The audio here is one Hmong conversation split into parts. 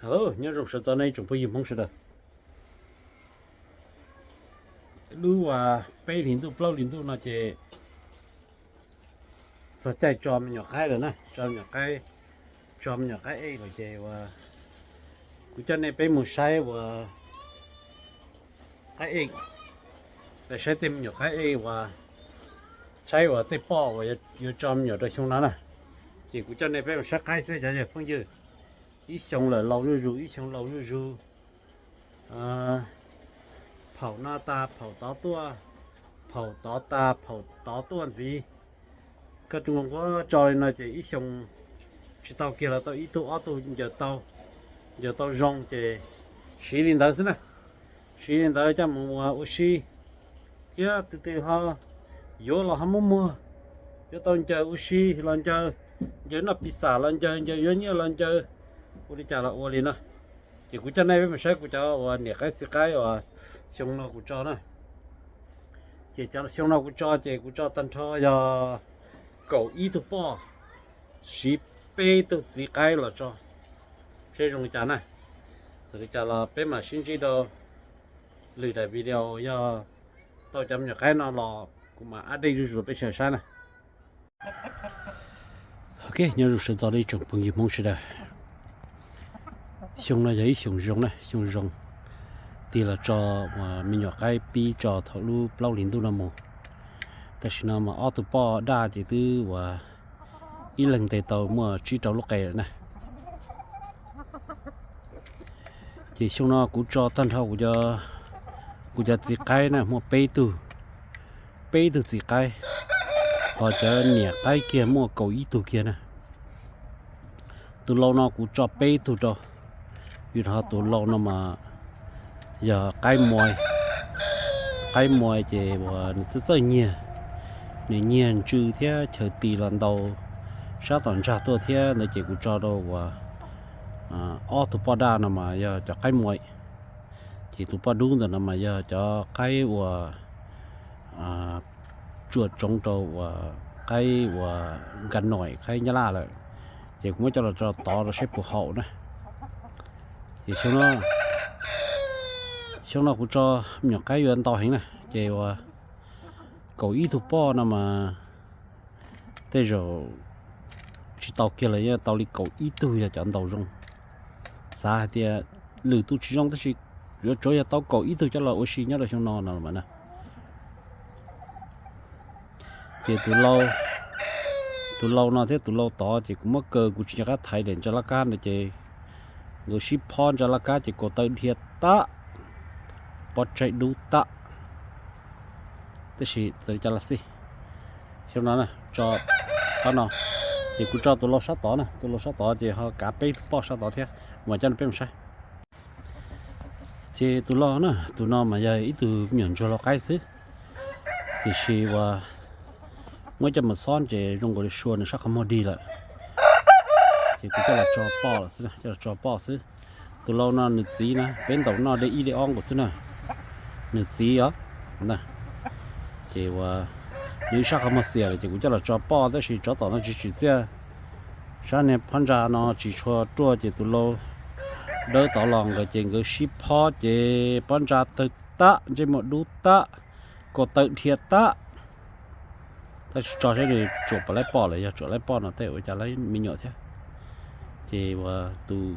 Hello, nyob zoo sawv txog nej tsoom phooj ywg Hmoob sawv daws. Lub uas peb hlis ntuj plaub hlis ntuj no ces txog caij tso me nyuam qaib lawm na, tso me nyuam qaib, tso me nyuam qaib ej lawm ces uas kuv coj nej peb mus saib uas qaib ej, saib tej me nyuam qaib ej uas, saib uas tej poj uas yuav tso me nyuam rau xyoo no na. Ces kuv coj nej peb mus saib qaib xwb cov phooj ywg. Ib xyoo lawm laus zuj zus, ib xyoo laus zuj zus. Phaum no tas phaum tod tuaj, phaum tod tas phaum tod tuaj ntxiv. Koj tsis nquag tso li no ces ib xyoo tsis tau kiag los tau ib tug ob tug ncaws tau, ncaws tau zoo ces siv li ntawd xwb na. Siv li ntawd coj mus ua si thiab tus twg ho yuav los ho muab muag, yuav tau ncaws ua si los ncaws, ncaws noj piv xam los ncaws, ncaws yuav nyiaj los ncaws, ua li cas los ua li no. Ces kuv coj nej peb mus saib kuv cov uas niam qaib txiv qaib uas xyoo no kuv tso na. Ces cov xyoo no kuv tso ces kuv tso tag nrho yog kaum ib tug poj, siv peb tug txiv qaib los tso, seb zoo li cas na. Txawm li cas los peb mam sib ntsib rau lwm daim video, yog tau cov me nyuam qaib no los kuv mam update zuj zus peb sawv saib na. Ok, nyob zoo sawv txog nej tsoom phooj ywg Hmoob sawv daws. Xyoo no yog ib xyoo zoo na, xyoo zoo. Tig los tso uas me nyuam qaib pib tso thaum lub plaub hlis ntuj no mus. Tam sim no mas ob tug poj daj ces twb uas ib leeg ntes tau muaj tsib rau lub qe lawm na. Ces xyoo no kuv tso tag nrho kuv cov txiv qaib na muaj peb tug, peb tug txiv qaib, ho cov niam qaib kiag muaj kaum ib tug kiag na. Tus lau no kuv tso peb tug rau, vim rau tus lau no mas yog qaib muai, qaib muai ces uas nws txawj txawj nyiag, nws nyiag ntsw thiab chaw tis los ntaus sab tom ntsag tuaj thiab ntawd ces kuv tso rau uas ob tug poj daj no mas yog cov qaib muai. Ces tus poj dub ntawm no mas yog cov qaib uas tsuam tsoov rau uas qaib uas nka noim qaib nyab laj lawm. Ces kuv muab coj los tso tod rau saib puas haum na. Ces xyoo no kuv tso me nyuam qaib yuav ntau heev na, ces uas kaum ib tug poj no mas tej zaum tsis tau kiag los yeej tau li kaum ib tug yog cov ntaus zoo. Xav hais tias lwm tus tsis zoo tab sis yuav tsuav yog tau kaum ib tug coj los ua si nyob rau xyoo no no mas na. Ces tus lau no thiab tus lau tod ces kuv muab kaw kuv tsis nco qab thaiv daim ntsa laj kab ntawd ces nkawd sib phob ntsa laj kab ces kaus taw dhia tag, pob tsaig dub tag. Tab sis txawm li cas los xij, xyoo no tso qab no, ces kuv tso tus lau sab tod na, tus lau sab tod ces ho kav peb tug poj sab tod thiab, mas coj peb mus saib. Ces tus lau na, tus no mas yog ib tug me nyuam ntsuag lau qaib xwb, tiam sis uas muab coj mus xob ces zoo nkaus li sua nws sab qhov muag dig lawm. Ces kuv coj los tso poj lawm xwb, coj los tso poj xwb. Tus lau no nws txiv na, peb ntaus noj dej ib dej ob nkaus xwb na, nws txiv os. Ces uas nws ib sab qhov muag xiam lawm ces kuv coj los tso poj, tab sis tsov tom no tsis tsim txiaj. Sab niag phab ntsa no tsis tshua ruaj ces tus lau dawb tod los nkawd ces nkawd sib phob ces pob ntsa tawg tag, ntsej muag dub tag, kaus taw dhia tag. Tab sis tso saib nws tsuam puas laib poj lawm, yog tsuam laib poj no tej ua cas laib me nyuam thiab. Ces uas tus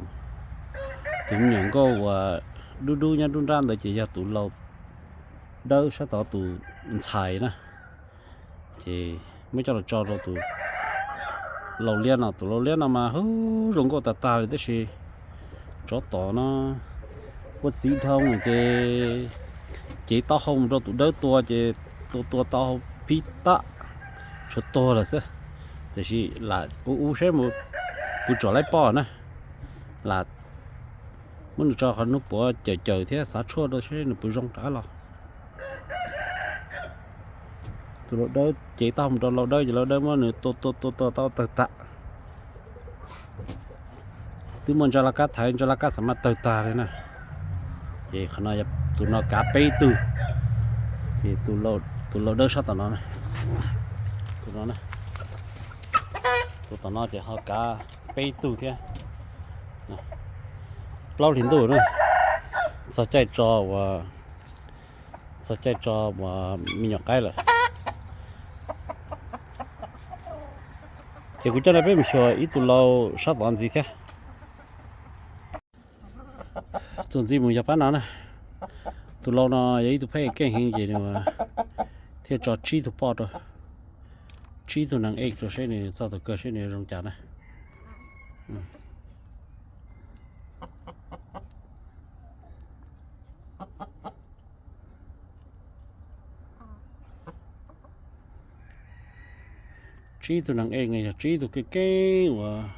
me nyuam nkauj uas dub dub nyob nruab nrab ntawd ces yog tus lau dawb sab tod tus ntxhais na. Ces muab coj los tso rau tus lau liab no, tus lau liab no mas hu zoo nkauj tag tag li tab sis tsov tom no ua txiv dhau ces cev taub hau mus rau tus dawb tua ces tua tua taub hau pib tag, tshuav tuag lawm xwb. Tiam sis lam ua ua saib mus, kuv tsuam laib poj na, lam muab nws tso qhov hnub puav cawm cawm thiab xav tshuaj rau saib nws puas zoo rov qab los. Tus lau dawb cev taub hau mus rau lau dawb ces lau dawb muab nws tua tua tua tua tau tawg tag. Twb muaj ntsa laj kab thaiv, ntsa laj kab xav mas tawg tag li na. Ces qhov no yog tus no kav peb tug, ces tus lau dawb sab tom no, tus no, tus tom no ces ho kav peb tug thiab. plaub hlis ntuj na, txog caij tso, txog caij tso me nyuam qaib lawm. Ces kuv coj nej peb mus xyuas ib tug lau sab tod ntxiv thiab. Txuas ntxiv mus yog pab no na. Tus lau no yog ib tug phab ej keej heev ces nws thiaj tso tsib tug poj rau, tsib tug nees ej rau seb nws txog thaum kawg seb nws zoo cas na. Tsib tug nees ej no yog tsib tug keej keej uas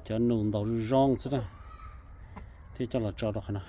cov nus ntaus zoo zoo xwb na, thiaj coj los tso rau qhov no.